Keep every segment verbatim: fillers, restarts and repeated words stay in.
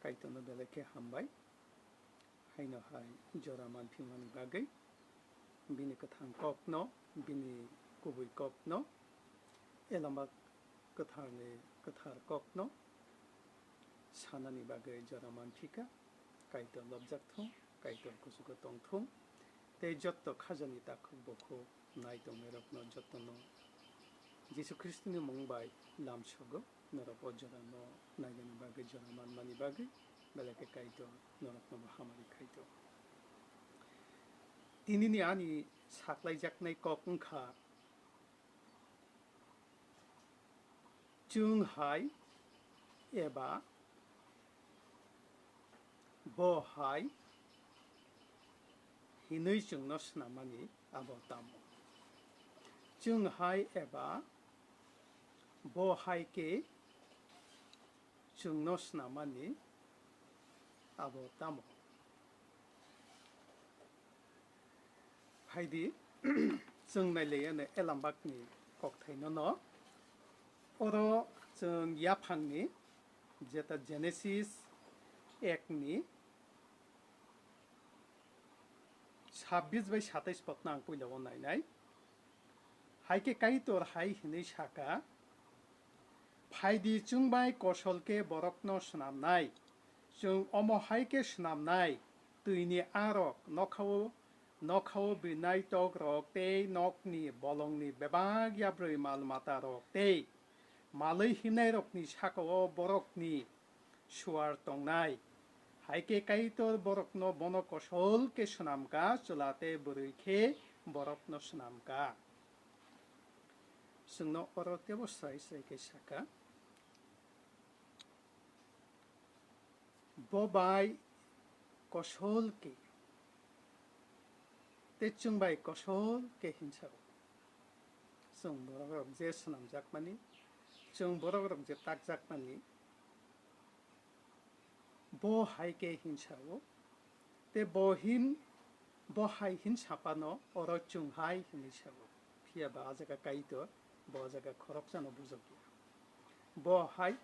Kaitorno belai khe hambai. Haino hai jora manphimani bagwi bini kwthang kokno, bini kubui kokno elamba kwtharni kwthar kokno sanani bagwi jora manphika. Kaitor lobjak thung, Kaitor kuchugo tong thung, tei jotto khajani takhuk bukhuk nai tongnairokno jottono Jisu Khristoni mung bai lamsogo. Norok o jorano nainani bagwi, jora manmani bagwi belai khe Kaitor norokno bo hamari khaito. Tinini ani saklaijaknai kok wngkha, chwng hai eba bo hai hinwi chwngno snamani abo tamo? Chwng hai eba bo hai khe chwngno snamani abo tamo? Phaidi, chwng nailaiya no elambakni kokthaino no. Oro chwng yaphangni, jeta Genesis ekni sabbish bai satais potno ang puila o nainai. Hai khe Kaitor hai hinwi saka, "Phaidi, chwng bai kosol khe borokno swnamnai. Chwng omo hai khe swnamnai, twini arok, nokhao, nokhao birnai tokrok tei nokni bolongni bebak yabrwi mal matarok tei malwi himnairokni sakao borokni suar tongnai. Hai khe Kaitor borokno bono kosol khe swnamkha, chwla tei bwrwi khe borokno swnamkha." Chwngno oro teibo srai srai khe saka, bo bai kosol khe tei chwng bai kosol khe hinsa o. Chwng borok rok je swnamjakmani, chwng borok rok je takjakmani, bo hai khe hinsa o, tei bo hin, bo hai hin sapano oro chwng hai hinwi sa o. Phiya ba a jaga Kaitor bo a jaga khoroksano bujokya. Bo hai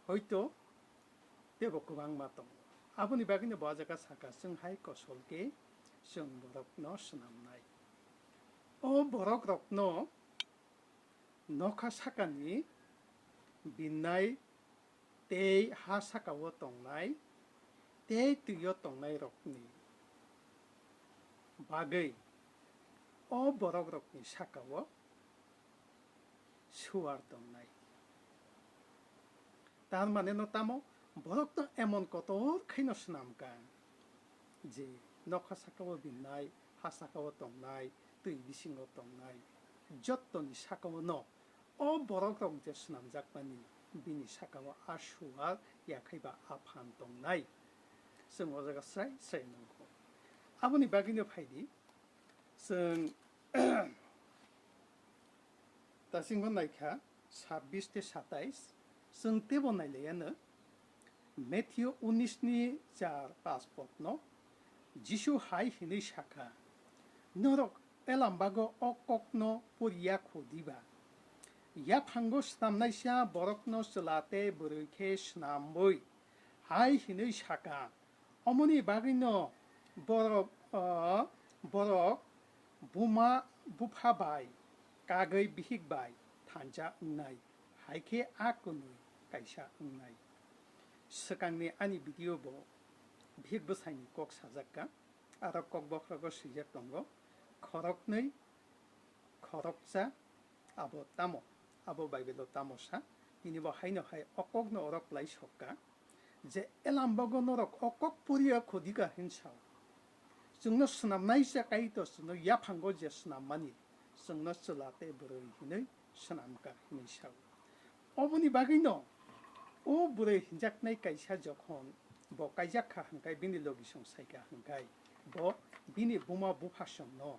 hoito teibo kwbangma tongo. Aboni bagwino bo a jaga saka, "Chwng hai kosol khe chwng borokno swnamnai." O borok rokno nokha sakani binnai tei ha sakao tongnai tei twio tongnairokni bagwi o borokrokni sakao suar tongnai. Tar mane no tamo, borok to emon kotor khaino swnamkha je nokha sakao binnai, ha sakao tongnai, twi bisingo tongnai, jottoni sakao no o borok rok je swnamjakmani, bini sakao a suar yakhai ba a phan tongnai. Chwng o jaga srai srai nukgo. Aboni bagwino phaidi, chwng Dasingo naikha sabbish tei satais, chwng teibo nailaiano Matthew unis ni char pas potno Jisu hai hinwi sakha, "Norok elambago o kokno poriya kho diba? Yaphango snamnaisa borokno chwla tei bwrwi khe snambwi hai hinwi sakha, omoni bagwino borok, o, borok buma bupha bai kagwi bihik bai thansa wngnai, hai khe a kwnwi kaisa wngnai." Swkangni ani video bo bihik bwsaini kok sajakka, aro kok bokhrogo swijak tongo, khoroknwi, khoroksa, abo tamo, abo Bible o tamo sa, tini bo haino hai o kokno orok lai sokka. Je elambago norok o kok poriya khodika hinsa o. Chwngno swnamnaisa Kaitor chwngno yaphango je swnammani, chwngno chwla tei bwrwi hinwi swnamkha hinwi sa o. Oboni bagwino o bwrwi hinjaknai kaisa jokhon bo kaijak kha hwnkhai, bini logisong sai kha hwnkhai, bo bini buma buphasongno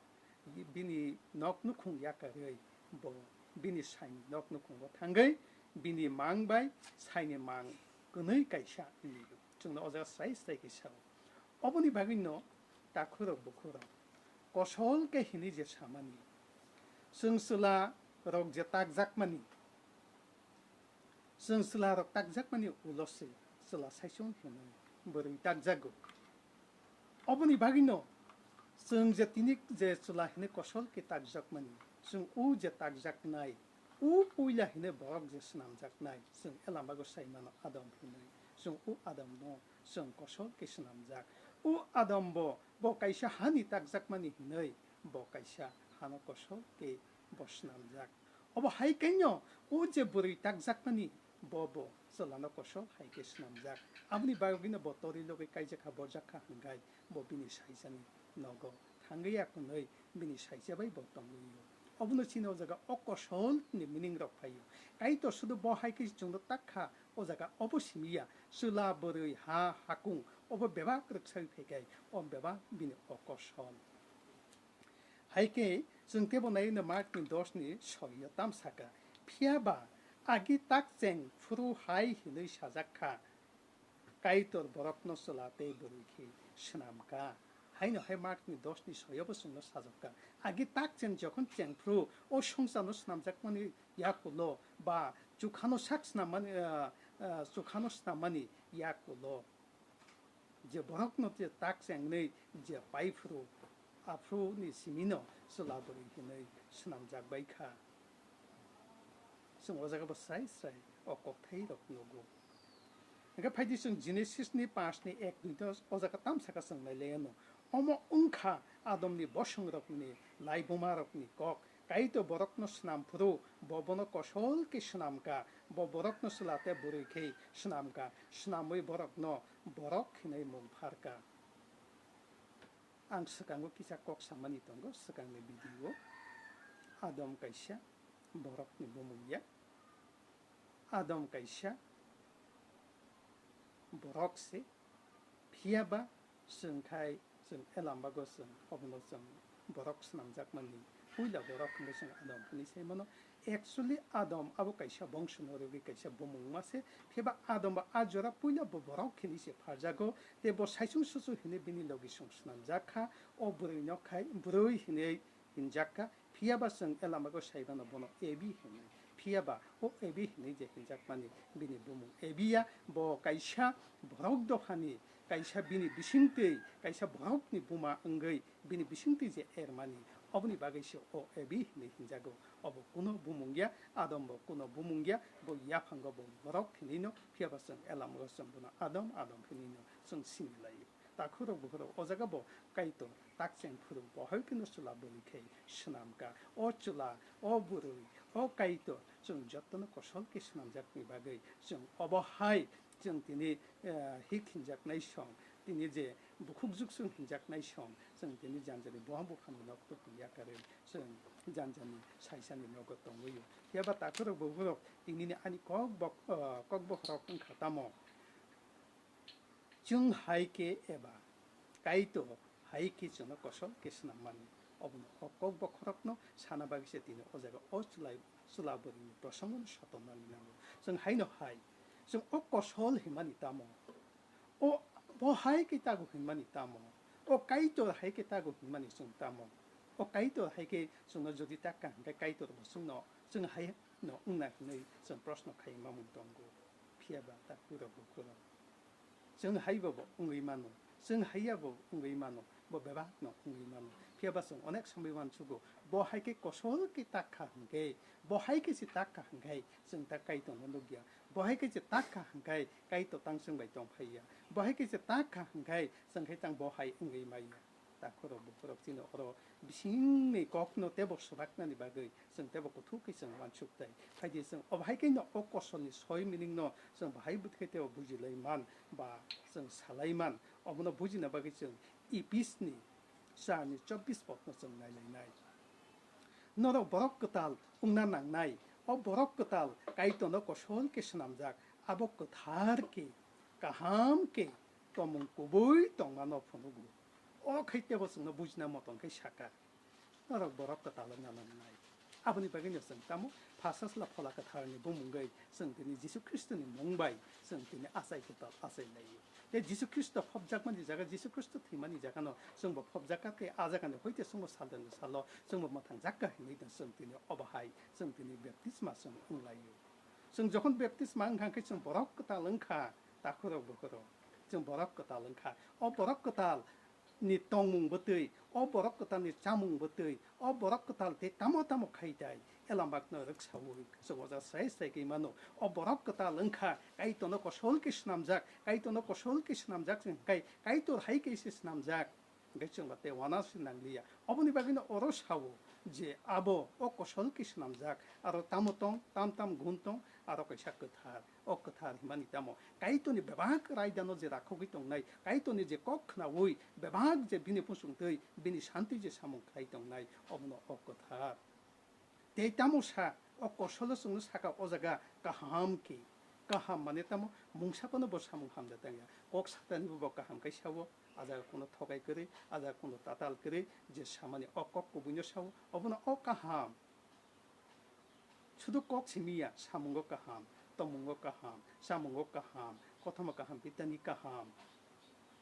bini nok nukhung yakarwi bo bini saini nok nukhungo thangwi bini mang bai saini mang kwnwi kaisa wngwi chwngno o jaga srai srai khe sao. Oboni bagwino takhurok bukhurok kosol khe hinwi je samani, chwng chwla rok je takjakmani, chwng chwla rok takjakmani ulo se chwla saichung hinwi bwrwi takjago. Oboni bagwino chwng je tini je chwla hinwi kosol khe takjakmani, chwng o je takjaknai, o puila hinwi borok je swnamjaknai, chwng Elambago sai mano Adam hinwi. Chwng o Adamno chwng kosol khe swnamjak. O Adambo bo kaisa hani takjakmani hinwi bo kaisa hano kosol khe bo swnamjak. Obo hai khe no o je bwrwi takjakmani bo bo chwlano kosol hai khe swnamjak. Aboni bagwino bo torwi logwi kaijak kha, borjak kha hwnkhe bo bini saisani nogo thangwi ya kwnwi bini saisa bai bo tongwi o. Obono chini o jaga o kosol ni meaning rok phai o. Kaitor sudu bo hai khe chwngno tak kha o jaga obo simi ya, chwla bwrwi ha hakung obo bebak rwksawi phai khe o bebak bini o kosol. Hai khe chwng teibo nai no Mark ni dos ni soi o tam saka, phiya ba agi tak cheng phuru hai hinwi sajak kha, Kaitor borokno chwla tei bwrwi khe swnam kha. Haino hai Mark ni dos ni soi o bo chwngno sajak kha. Agi tak cheng jokhon cheng phuru o swngcharno swnamjakmani yakulo ba chukhano sak swnam mani, ah, ah, chukhano swnam mani yakulo. Je borokno je tak chengnwi je pai phuru, aphuru ni simino chwla bwrwi hinwi swnamjak bai kha. Chwng o jaga bo srai srai o kokthai rok nugo. Hwnkhe phaidi chwng Genesis ni panch ni ek dui no o jaga tam saka chwng nai lai anw. Omo wngkha Adam ni bosong rok ni laibuma rok ni kok. Kaitor borokno swnam phuru, bo bono kosol khe swnam kha, bo borokno chwla tei bwrwi khe swnam kha, swnamwi borokno borok hinwi mung phar kha. Ang swkango kisa kok samani tongo, swkangni video o Adam kaisa borokni bumung ya, Adam kaisa borok se, phiya ba chwng khai chwng Elambago chwng obono chwng borok swnamjakmani puila borok hwnwi chwng Adam hwnwi sai mano. Actually Adam abo kaisa bongsono rwgwi kaisa bumungma se, phiya ba Adam ba a jora puila bo borok hinwi se pharjago, tei bo saichung suchung hinwi bini logi chwng swnamjak kha, o bwrwino khai bwrwi hinwi hinjak kha, phiya ba chwng Elambago sai mano bono Ebi hinwi. Phiya ba o Ebi hinwi je hinjakmani bini bumung Ebi ya, bo kaisa borok dophani, kaisa bini bisingtwi, kaisa borokni buma wngwi bini bisingtwi je ermani, oboni bagwi se o Ebi hinwi hinjago. Obo kuno bumung ya, Adam bo kuno bumung ya, bo yaphango bo borok hinwino, phiya ba chwng Elambago chwng bono Adam, Adam hinwino chwng sini laio. Takhurok bukhurok o jaga bo Kaitor takcheng phuru bo hai kheno chwla bwrwi khe swnam kha. O chwla, o bwrwi, o Kaitor chwng jotono kosol khe swnamjakni bagwi chwng obo hai chwng tini, eh, hik hinjaknai song, tini je bukhukjuk chwng hinjaknai song, chwng tini janjani boha buphangni nok tubui yakarwi chwng janjani saisani nogo tongwi o. Phiya ba takhurok bukhurok tinini ani kok bok-, eh, kokbokhorok wngkha tamo? Chwng hai khe eba Kaitor hai khe chwngno kosol khe swnam mani. Obono o kok bokhorokno sana bagwi se tini o jaga o chwlai, chwla bwrwini prosangono sotonnani nango. Chwng haino hai, chwng o kosol hinmani tamo? O, bo hai khe tago hinmani tamo? O Kaitor hai khe tago hinmani chwng tamo? O Kaitor hai khe chwngno jodi tak kha hwnkhe Kaitor bo chwngno, chwng hai no wngna hinwi chwng proshno khai mamung tongo. Phiya ba takhurok bukhurok. Chwng haibo bo wngwi mano, chwng haiya bo wngwi mano, bo bebak no wngwi mano. Phiya ba chwng onek samwi uansugo, bo hai khe kosol khe tak kha hwnkhe, bo hai khe se tak kha hwnkhe, chwng ta Kaitorno nukya. Bo hai khe se tak kha hwnkhe, Kaitor tang chwng bai tong phaiya. Bo hai khe se tak kha hwnkhe, chwng khe tang bo hai wngwi maya. Takhurok bukhurok chini oro bisingni kokno teibo swbaknani bagwi chwng teibo kuthuk khe chwng uansuk tai. Phaidi chwng obo hai khe no o kosolni soi meaning no chwng bahai bwthai teibo bujilai man ba chwng salai man. Obono bujina bagwi chwng Ephes ni charni chobbish podno chwng nailainai. Norok borok kwtal wngna nangnai. O borok kwtal Kaitorno kosol khe swnamjak, abo kwthar khe, kaham khe, tomung kubui tongmano phunugo. O khai teibo chwngno bujina motom khe saka. Norok borok kwtal wngna nangnai. Aboni bagwino chwng tamo Pha Sajla Phola Kwtharni bumungwi chwng tini Jisu Khristoni mung bai chwng tini achai kwtal achai laio. Tei Jisu Khristo phobjakmani jaga, Jisu Khristo thwimani jagano chwngbo phobjakha tei a jagani hoite chwngbo saldani salo chwngbo mwthangjakha hinwi chwng tini obo hai chwng tini baptisma chwng wnglaio. Chwng jokhon baptisma wngkha khe chwng borok kwtal wngkha, Takhurok bukhurok, chwng borok kwtal wngkha. O borok kwtal ni tongmung bwtwi, o borok kwtal ni chamung bwtwi, o borok kwtal tei tamo tamo khai tai, elamakno rwksaui chwng o jaga srai srai khe mano. O borok kwtal wngkha, Kaitorno kosol khe swnamjak, Kaitorno kosol khe swnamjak, chwng kai, Kaitor hai khe se swnamjak. Hingke chwng ba tei uanaswi nangliya. Oboni bagwino oro sao je abo o kosol khe swnamjak, aro tamo tong, tam tam gun tong, aro kaisa kwthar. O kwthar himani tamo Kaitorni bebak raidano je rakhogwi tongnai, Kaitorni je kok khnaui bebak je bini pusung twi bini santi je samung khlai tongnai, obono o kwthar. Tei tamo sa, o kosolo chwngno saka o jaga kaham khe. Kaham mane tamo mungsa phano bo samung hamya tangya. Kok satani bo kaham kai sao, a jaga kuno thokai kwrwi, a jaga kuno tatal kwrwi, je samani o kok kubuino sao, obono o kaham. Sudu kok simiya, samungo kaham, tomungo kaham, samungo kaham, kothoma kaham, bitani kaham,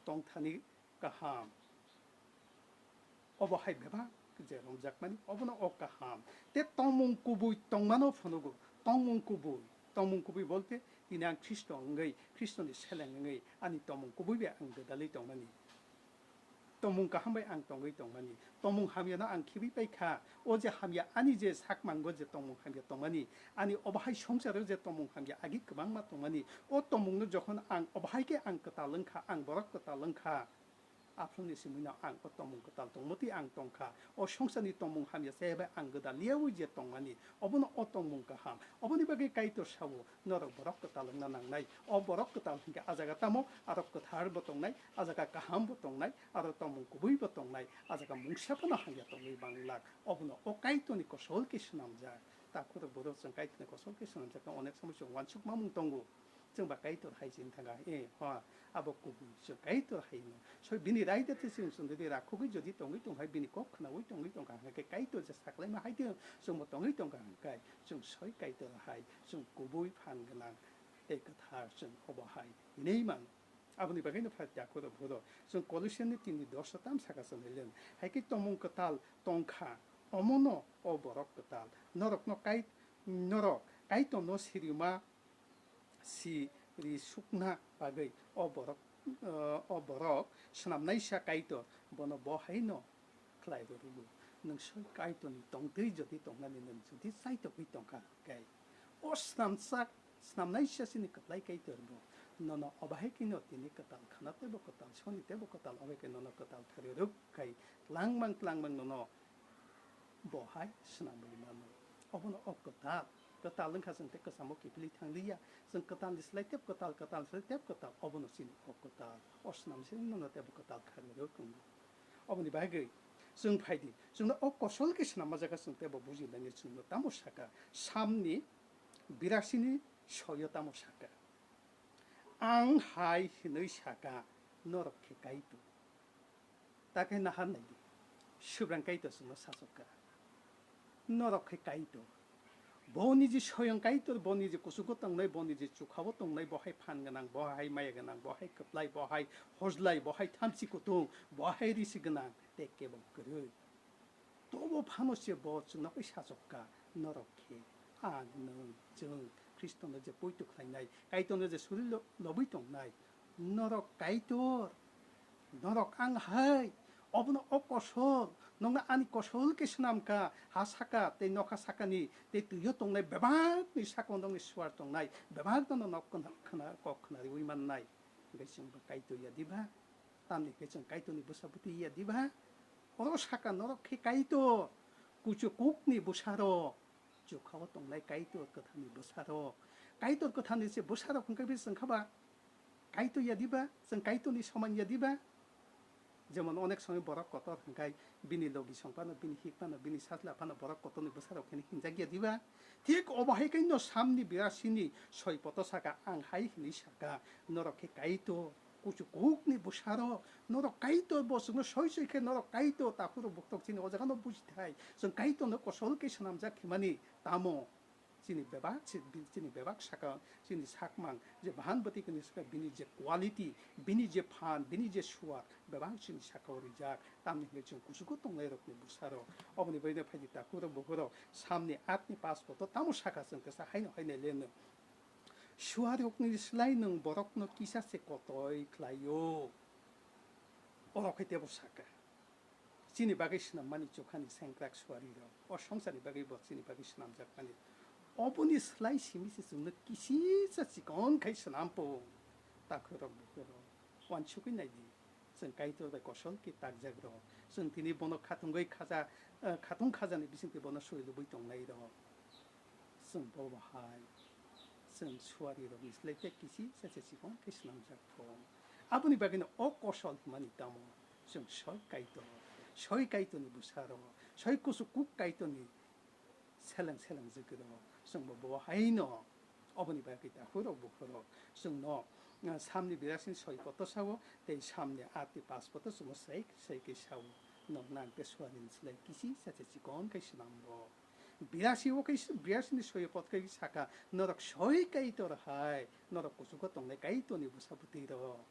tongthani kaham. Obo hai bebak je romjakmani, obono o kaham. Te tongmung kubui tongmano phunugo, tongmung kubui. Tongmung kubui bolte tini ang Khristo wngwi, Khristoni seleng wngwi ani tongmung kubui bai ang gwdalwi tongmani. Tongmung kaham bai ang tongwi tongmani. Tongmung hamyano ang khibi paikha. O je hamya ani je sakmango je tongmung hamya tongmani, ani obo hai songsaro je tongmung hamya agi kwbangma tongmani. O tongmungno jokhon ang obo hai khe ang kwtal wngkha, ang borok kwtal wngkha. Aphuruni simi no ang o tongmung kwtal tongmoti ang tongkha. O songsarni tongmung hamya se bai ang gwdal liyaui je tongmani, obono o tongmung kaham. Oboni bagwi Kaitor sao, norok borok kwtal wngna nangnai. O borok kwtal hinkhe a jaga tamo, aro kwthar bo tongnai, a jaga kaham bo tongnai, aro tongmung kubui bo tongnai, a jaga mungsa phano hamya tongwi manglak. Obono o Kaitorni kosol khe swnamjak. Takhurok borok chwng Kaitorni kosol khe swnamjak, onek somoi chwng uansukma mung tongo. Chwng ba Kaitor hai chini thanga, e, ho, abo kubui chwng Kaitor hai no. Soi bini raida te chwng chwng didi rakhogwi jodi tongwi tong hai, bini kok khnaui tongwi tong kha, hwnkhe Kaitor je saklaima hai de chwng bo tongwi tong kha, hwnkhe chwng soi Kaitor hai, chwng kubui phan gwnang tei kwthar chwng obo hai hinwi mano. Aboni bagwi no phai takhurok borok chwng Kolosiani tini dosa tam saka chwng len, hai khe tongmung kwtal tong kha, omono o borok kwtal, norokno kai, norok Kaitorno sirima si ri sukna bagwi o borok, eh, o borok swnamnaisa Kaitor bono bo haino khlai rwrwgo. Nwng soi Kaitorni tongtwi jodi tongnani nwng jodi chaitokgwi tongkha hwnkhe, o swnamsak, swnamnaisa chini kwplai Kaitor bo nono obo hai kheno tini kwtal khana teibo kwtal, soni teibo kwtal, obo hai khe nono kwtal kharwi rwk khai tlangmang tlangmang nono bo hai swnamwi mano. Obono o kwtal, kwtal wngkha chwng tei kwchamo kiphilwi thangliya. Chwng kwtalni slai tep kwtal, kwtalni slai tep kwtal, obono chini o kwtal. O swnam se wngmano teibo kwtal kharwi rwk wngo. Oboni bagwi chwng phaidi, chwngno o kosol khe swnamma jaga chwng teibo buji lainai, chwngno tamo saka, Samni birasini soyo tamo saka. Ang hai hinwi saka, norok khe Kaitor. Takhe nahar naidi, Subrang Kaitor chwngno sachokka. Norok khe Kaitor. Bo niji soyong Kaitor, bo niji kuchugo tongnai, bo niji chukhao tongnai, bo hai phan gwnang, bo hai maya gwnang, bo hai kwplai, bo hai hojlai, bo hai thamchi kutung, bo hai risi gwnang, tei kebo kwrwi. Tobo phano se bo chwngno bai sachokka, norok khe ang nwng chwng Khristono je poito khlainai, Kaitorno je suri lo-, lobwi tongnai, norok Kaitor, norok ang hai, obono o kosol, nokno ani kosol khe swnamkha, ha saka tei nokha sakani tei twio tongnai bebakni sakao nokni suar tongnai, bebakno nok khna-, khna-, kok khnariwi mannai. Hwnkhe chwng bo Kaitor ya diba? Tamni hwnkhe chwng Kaitorni bwsa bwtwi ya diba? Oro saka norok khe Kaitor, kuchukukni bwsarok, chukhao tongnai Kaitor kwtharni bwsarok. Kaitor kwtharni se bwsarok hwnkhe bini chwng kha ba Kaitor ya diba? Chwng Kaitorni soman ya diba? Jemon onek somoi borok kotor hwnkhe bini logi song phano, bini hik phano, bini sajla phano borok kotorni bwsarok hwnwi hinjak ya diba? Thik obo hai khe no Samni birasini soi poto saka, ang hai hwnwi saka, norok khe Kaitor, kuchukukni bwsarok, norok Kaitor, bo chwngno soi soi khe norok Kaitor, takhurok buktok chini o jaga no buji thai, chwng Kaitorno kosol khe swnamjak himani tamo chini bebak si-, chini bebak saka, chini sakmang je bahan bwtwi kwnwi saka, bini je quality, bini je phan, bini je suwat, bebak chini saka o rijak, tamni hwnwi chwng kuchugo tongnairokni bwsarok. Oboni bagwino phaidi takhurok bukhurok Samni atni pash poto tamo saka chwng kisa haino haino leno. Suarokni slai nwng borokno kisa se kotoi khlaio. Oro khe tebo saka. Chini bagwi swnammani chukhani sengkrak suarirok. O songsarni bagwi bo chini bagwi swnamjakmani. Oboni slai simi se chwngno kisisa chikon khai swnamphung. Takhurok bukhurok. Wansugwi naidi. Chwng Kaitor bai kosol khe takjakrok. Chwng tini bono khatungwi khaja, eh, khatung khajani bisingtwi bono soi lubui tongnairok. Chwng bo bahai, chwng suari rokni slai tei kisi sacha chikon khe swnamjak thung. Aboni bagwino o kosol hwnmani tamo chwng soi Kaitor, soi Kaitorni bwsarok, soi kuchuk kuk Kaitorni seleng seleng jwgwirok, chwng bo bo haino oboni bagwi takhurok bukhurok chwngno, ah, Samni birasini soi kotor sao tei Samni atni pas kotor chwngno sai sai khe sao. Nok nang tei suarini slai kisi sacha chikon khe swnamrok. Birasi o khe, birasini soi pot khe saka, norok soi Kaitor hai, norok kuchugo tongnai Kaitorni bwsa bwtwi rok.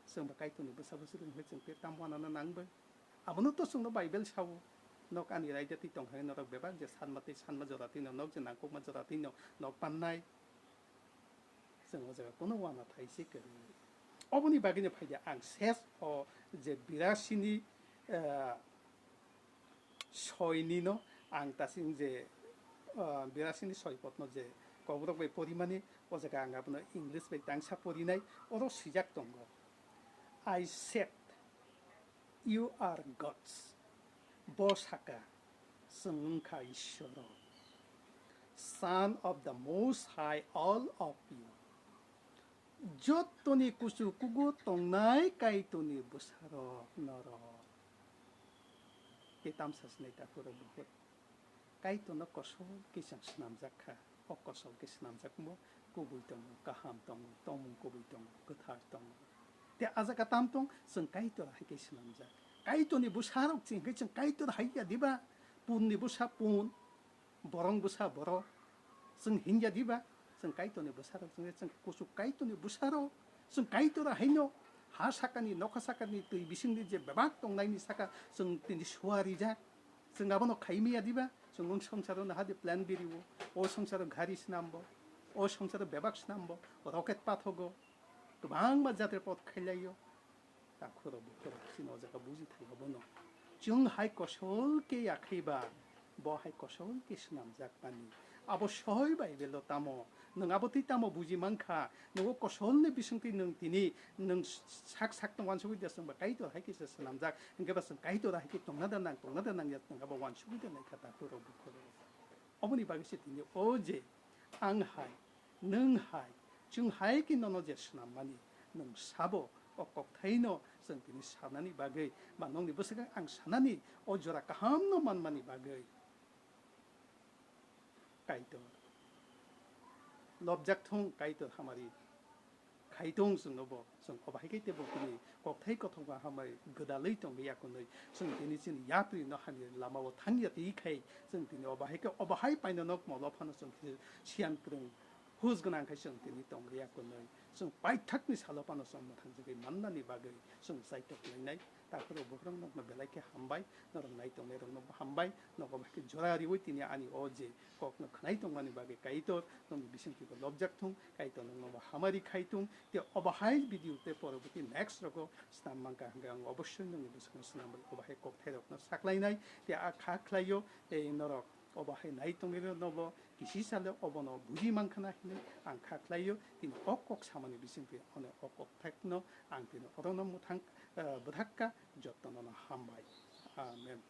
Chwng ba Kaitorni bwsa bwtwi rok hwnwi chwng tei tamo wanana nang bai. Abono to chwngno Bible sao. Nok ani raida twi tong hai norok bebak je sanma tei sanma jora twi no, nok je nangkukma jora twi no, nok pannai. Chwng o jaga kono wana thai se kwrwi. Oboni bagwino phaidi ang ses o je birasini, eh, soini no ang tasing je, ah, birasini soi potno je kokrok bai porimani, o jaga ang abono English bai tangsa porinai, oro swijak tongo, "I said, you are gods." Bo saka, "Chwng wngkha Ishwar, Son of the Most High, all of you." Jottoni kuchu kugo tongnai Kaitorni bwsarok norok. Tei tamsa sinai takhurok bukhuk. Kaitorno kosol khe chwng swnamjak kha. O kosol khe swnamjakmo kubui tongo, kaham tongo, tongmung kubui tongo, kwthar tongo. Tei a jaga tam tong, chwng Kaitor hai khe swnamjak. Kaitorni bwsarok chwng khe chwng Kaitor hai ya diba? Punni bwsa pun. Borong bwsa borok, chwng hinya diba? Chwng Kaitorni bwsarok, chwng, chwng kuchuk Kaitorni bwsarok, chwng Kaitor haino ha sakani, nokha sakani, twi bisingni je bebak tongnaini saka chwng tini suarijak. Chwng abono khaimaya diba? Chwng wng songsaro naha de plan biriwo, o songsaro gari swnambo, o songsaro bebak swnambo, rocket pathogo, kwbangma jatir pot khailaio. Takhurok bukhurok chini o jaga buji thai abono. Chwng hai kosol khe ya khaiba, bo hai kosol khe swnamjak mani. Abo soi Bible o tamo, nwng abo twi tamo buji mankha, nwng o kosolni bisingtwi nwng tini, nwng sak sak tong wansugwi da chwngba Kaitor hai khe se swnamjak, hwnkhe ba chwng Kaitor hai khe tongna da nang, tongna da nang ya, nwng abo wansugwi da naikha takhurok bukhurok. Oboni bagwi se tini o je ang hai, nwng hai, chwng hai khe nono je swnammani, nwng sabo o kokthaino chwng tini sanani bagwi, ba nokni bwskango ang sanani o jora kahamno manmani bagwi. Kaitor lobjak thung, Kaitor hamari khai thung chwngno bo. Chwng obo hai khe teibo bini kokthai kothokma hambai gwdalwi tongwi ya kwnwi. Chwng tini chini yapri no hani lama o thang ya twi khai chwng tini obo hai khe obo hai paino nok molo phano chwng khe siyan kwrwng hus gwnang khai chwng tini tongwi ya kwnwi. Chwng paithakni salo phano chwng mwthang jagwi mannani bagwi chwng chaitok lainai. Takhurok bukhurok nokno belai khe hambai, norok nai tongnai rokno hambai, nogo bai khe jora riwi tini ani o je kokno khwnai tongmani bagwi Kaitor nokni bisingtwi bo lobjak thung, Kaitor nokno bo hamari khai thung. Tei obo hai video tei poroboti next rogo snam mankha hwnkhe ang obossoi nokni bwskango snam bai obo hai kokthairokno saklainai. Tei a kha khlaio tei norok obo hai nai tongnairokno bo kisi sale obono buji mankha na hinwi ang kha khlaio. Tini o kok samani bisingtwi ani o kokthakno ang tini orono mwthang, eh, bwthakka. Jotono no hambai. Amen.